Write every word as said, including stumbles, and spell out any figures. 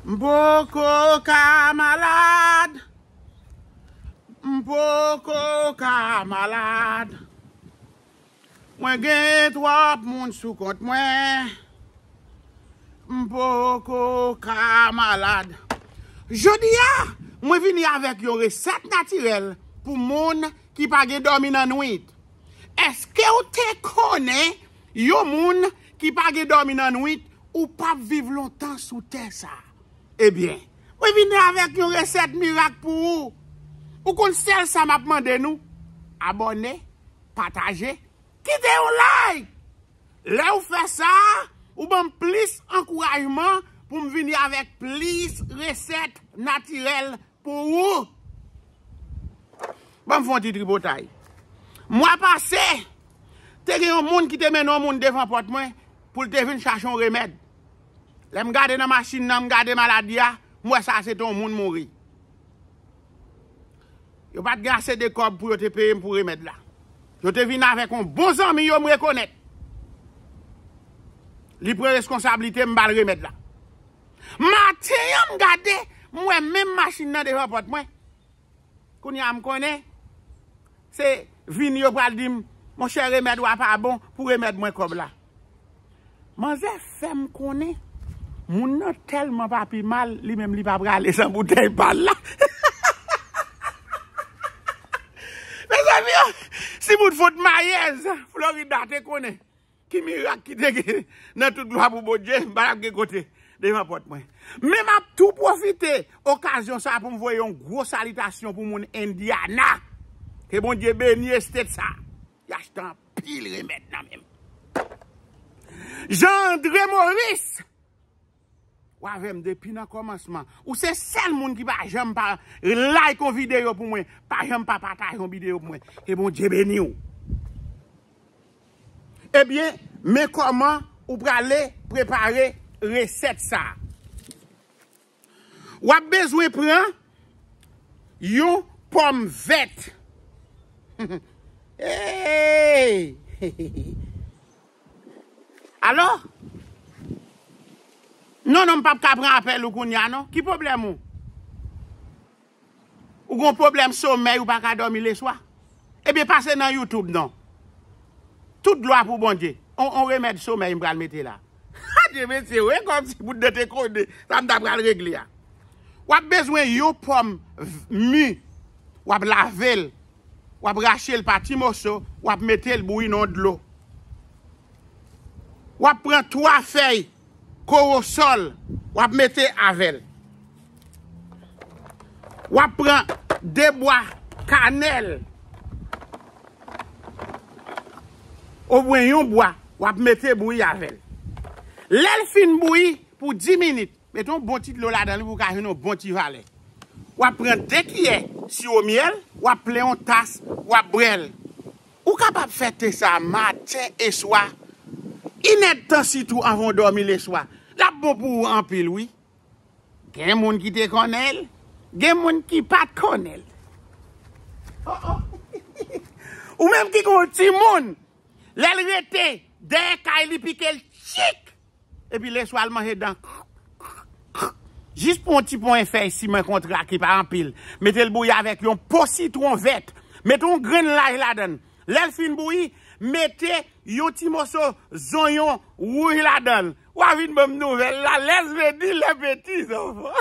M poko ka malad. M poko ka malad. Mwen gen twòp moun sou kont mwen. M poko ka malad. Jodi a, mwen vini avèk yon resèt natirèl pou moun ki pa gen dòmi nan nwit. Èske w te konnen yon moun ki pa gen dòmi nan nwit, ou p ap viv lontan sou tè sa a? Ebyen, mwen vini avèk yon resèt mirak pou ou. Ou konn sèl sa m ap mande nou? Abòne, pataje, kite yon like. Lè w fè sa, ou ban m plis ankourajman pou m vini avèk plis resèt natirèl pou ou. Ban m fè yon ti tripotay. Mwa pase, te gen yon moun ki te mennen yon moun devan pòt mwen pou l te vin chache yon remèd. Lè m gade nan machin nan, m gade maladi a, m wè sa se te yon moun mouri. Yo pa t gen ase de kòb pou yo te peye m pou remèd la. Yo te vin avèk yon bon zanmi yo m rekonèt. Li pran reskonsablite m ba l remèd la. Maten an, m gade, m wè menm machin nan devan pòt mwen. Kounye a, m konnen se vini yo pral di m, monchè, remèd ou a pa bon, pou remèd mwen kòb la. Manzè fè m konnen moun nan tèlman pa pi mal, li menm li pa prale san boutèy pa l la. Mezanmi, si moun fout mayèz, Florida te konnen ki mirak ki te gen nan tout glwa pou Bondye, m pa t ap gen kote devan pòt mwen. Men m ap tou pwofite okazyon sa a pou m voye yon gwo salitasyon pou moun Indiana. Ke Bondye beni estet sa a. Y achte anpil remèd nan men m. Jean André Maurice, w avè m depi nan kòmansman. Ou se sèl moun ki pa janm pa like yon videyo pou mwen, pa janm pa pataje yon videyo pou mwen. Ke Bondye beni w. Ebyen, men kòman ou prale prepare resèt sa a. W ap bezwen pran yon pòm vèt. Hey! Alò? Non, non, m p ap ka pran apèl ou kounye a, non. Ki pwoblèm ou? Ou gon pwoblèm somèy, ou pa ka dòmi leswa? Ebyen, pase nan YouTube, non. Tout glwa pou Bondye. On, on remèd somèy m pral mete la. Ha, Dye mesye, wi, kòmsi bout de te kode. Sa m ta pral regle a. W ap bezwen yon pòm v-, mi. W ap lave l. W ap rache l pa ti moso. W ap mete l bouyi nan dlo. W ap pran twa fèy kowosòl, w ap mete avè l. W ap pran de bwa kanèl, obwen yon bwa, w ap mete bouyi avè l. Lè l fin bouyi pou dis minit, mete yon bon ti dlo ladan li pou w ka jwenn yon bon ti valè. W ap pran de kiyè siwo myèl, w ap plen yon tas, w ap bwè l. Ou kapab fè te sa a maten e swa, inèdtan sitou anvan w dòmi leswa. L ap bon pou ou anpil, wi. Gen moun ki te konnen l, gen moun ki pa t konnen l. Oh, oh. Ou menm ki gen yon timoun, lè l rete dèyè kay li pike l tchik. Epi leswa l manje dan. Jis pran yon ti pwen fèy siman kontrake, pa anpil. Mete l bouyi avèk yon po sitwon vèt. Mete yon grenn lay ladan l. Lè l fin bouyi, mete yon ti moso zonyon wouj ladan l. W a vin ban m nouvèl la. Lèzvedi, lèpeti, zanfan.